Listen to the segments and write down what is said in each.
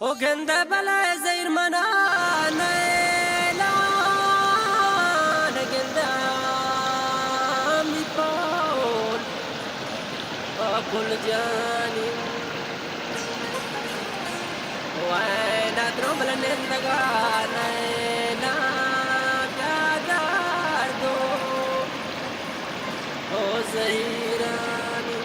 او گندہ بلے زہیر منا نیلان گندہ ہمی پول پاکل جانی وینا درو بل نندگا نینا پیادار دو او زہیرانی۔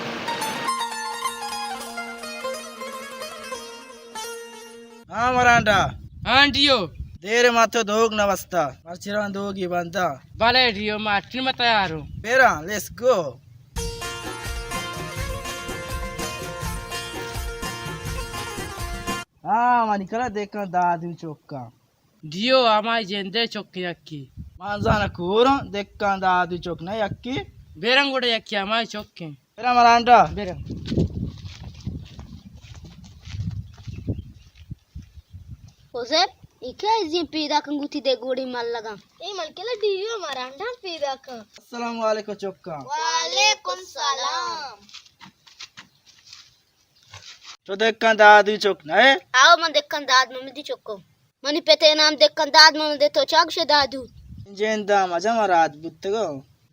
ہاں مرانڈا۔ ہاں ڈیو۔ دیر ما تو دوگ نہ بستا۔ مرچی ران دوگی بندا۔ بلے ڈیو، ما ٹیم تیار ہوں۔ بیرا، لیٹس گو۔ ہاں، منی کرا دیکھاں دادو چوکا۔ ڈیو، ہمائی جندے چوکے یکی۔ مانزانا کورا دیکھاں دادو چوک نہ یکی۔ بیرنگ گوڑا یکی ہمائی چوکے۔ برا مرانڈا۔ برا۔ حذیف، ای کئے ازیں پیداکاں گوں وتی دگوڑی ملگاں؟ اے من کلا ڈیو مرانڈا پیداکاں۔ السلام علیکم چکاں۔ وعلیکم السلام۔ تو دکاں دادو چک نہ ئے؟ آو، من دکاں داد محمدی چکو۔ منی پت ءِ نام دکاں داد محمد ءِ، تو چا گوش ئے دادو؟ جند ءَ مجا مراد بوتگو۔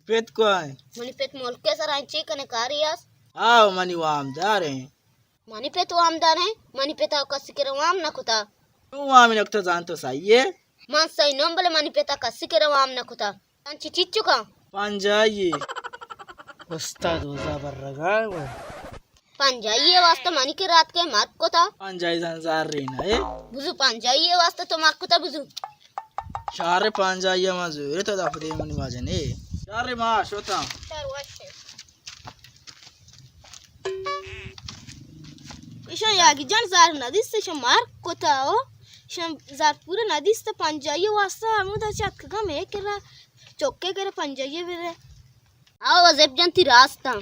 پت کئے؟ منی پت ملک ءِ سرا انچیں کنے کارے است؟ آو، منی وامدار ایں۔ منی پت وامدار ایں؟ منی پت ءَ کسی کرا وام نہ کتا۔ تو وام نہ کتا زانت تو سہی ئے؟ من سہی نوں، بلے منی پت ءَ کسی کرا وام نہ کتا۔ تن چی چیچکاں؟ پنجائی۔ استاد اوزا برگا۔ پنجائی ءِ واسطہ منی کرا اتکے مرگ کتا۔ پنجائی زن زر رینا اے۔ بزو پنجائی ءِ واسطہ تو مرگ کتا بزو۔ شار پنجائی ما زورے تو دفع دے منی واجہ نے۔ شار ما شوتا۔ ایشاں یاگی جان زر ندیست، ایشاں مرگ کتا او۔ ایشاں زر پورا ندیست، پنجائی ءِ واسطہ ہمودا چہ اتکگاں مئے کرا، چکے کرا پنجائی بدے۔ آو حذیف جان، تئی راستاں۔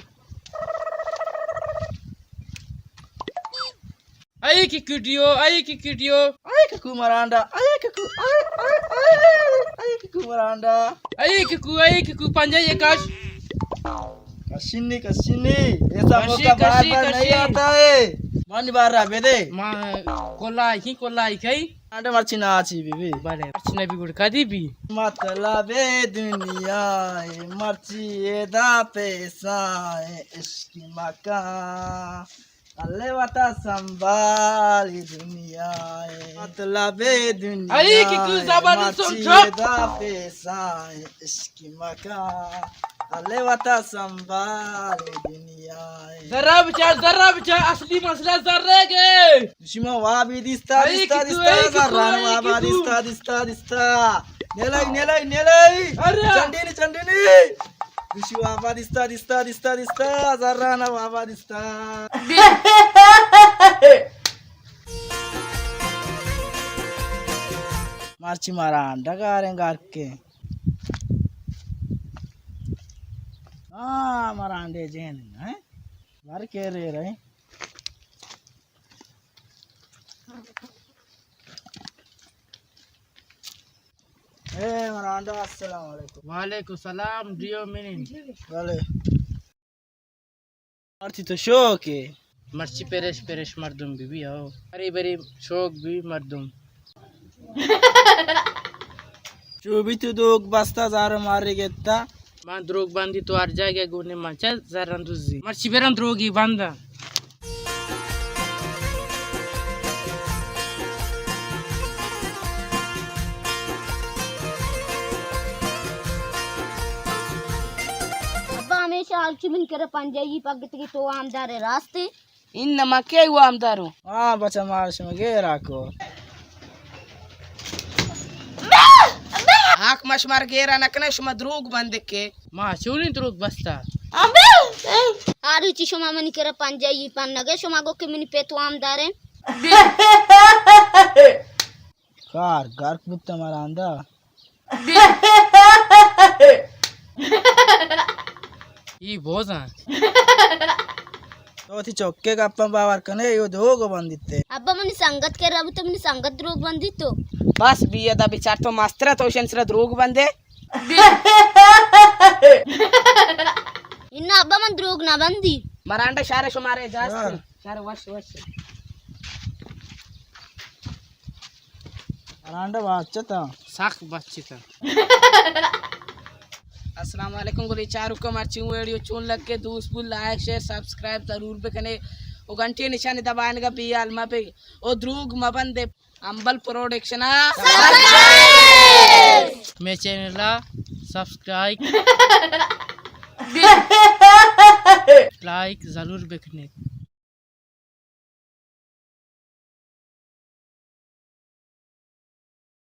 اے ککو ڈیو، اے ککو ڈیو۔ اے ککو مرانڈا، اے ککو، اے، اے، اے، اے ککو مرانڈا۔ اے ککو، اے ککو، پنجائی کش۔ کشینی، کشینی۔ ایسا کشی، موقع بار کشی، بار نہیں کشی۔ آتا ہے۔ مانی بار را بدے۔ ما کلائی کی، کلائی کی۔ آنڈے مرچی ناچی بی بی۔ بلے، مرچی نبی گڑ کدی بی؟ مطلب دنیا ہے، مرچی ادا پیسہ ہے، عشق مکان۔ اللہ وطا سنبھال دنیا ہے، مطلب دنیا اے کی تو ہے، زبان مرچی سوچو۔ ادا پیسہ ہے، عشق مکان۔ اللہ وطا سنبھال دنیا ہے۔ ذرا بچار، ذرا بچار، اصلی مسئلہ ذرے گے۔ شما وابی دیستا، اے دیستا، کی تو، دیستا، اے کی تو، زران اے وابا کی تو۔ دیستا، دیستا، دیستا۔ نیلائی، نیلائی، نیلائی۔ ارے۔ چنڈینی، چنڈینی۔ دوشی وابا دیستا، دیستا، دیستا، دیستا۔ زرانا وابا دیستا۔ مرچی مارا انڈا گاریں گارکے۔ ہاں، مارا انڈے جین ہیں۔ گھر کے رے رہے۔ اے مرانڈا، السلام علیکم۔ وعلیکم السلام، ڈیو منی۔ بلے۔ مرچی تو شوک ئے۔ مرچی پریش پریش مردم بی بی ہو۔ بری بری شوک بی مردم۔ چو بی تو دوک بستا زار مارے گتا۔ من دروگ بندی تو ہر جاگہ گونے من چہ زرن دوزی۔ مرچی برن دروگی بندن۔ ابا ہمیشہ ہرچی من کرا پنجائی پگتگی تو وامدار ئے راستے؟ انما کئی وامداروں؟ ہاں بچہ مار شما گیرا کو۔ آنکھ ما شمار گیرا نہ کناں، شما دروگ بندے کے۔ ما چونی دروگ بستا؟ آ روچی شما منی کرا پنجائی پنگے، شما گو کہ منی پت وامداریں۔ کار گرک بوتا مراندا۔ ای بوزاں۔ تو وتی چکے گپاں باور کنے، یو دروگ بندیتے۔ ابا منی سنگت کرا بوتا، منی سنگت دروگ بندیتو۔ بس بی ادا بچار تو مسترا، تو شن سرا دروگ بندے۔ انا ابا من دروگ نہ بندی۔ مرانڈا شار شمارے اجازت۔ شار۔ شار وش وش۔ رانڈا بچتا۔ سخت بچتا۔ السلام علیکم گلیں چاروکاں، مرچی ویڈیو چون لگے؟ دوست بو لائک، شیئر، سبسکرائب ضرور بکنے و گھنٹی نشانی دبائنگا بے حال مبے و دروگ مبندے۔ امبل پروڈکشن ءَ مے چینل ءَ سبسکرائب، لائک ضرور بکنیت۔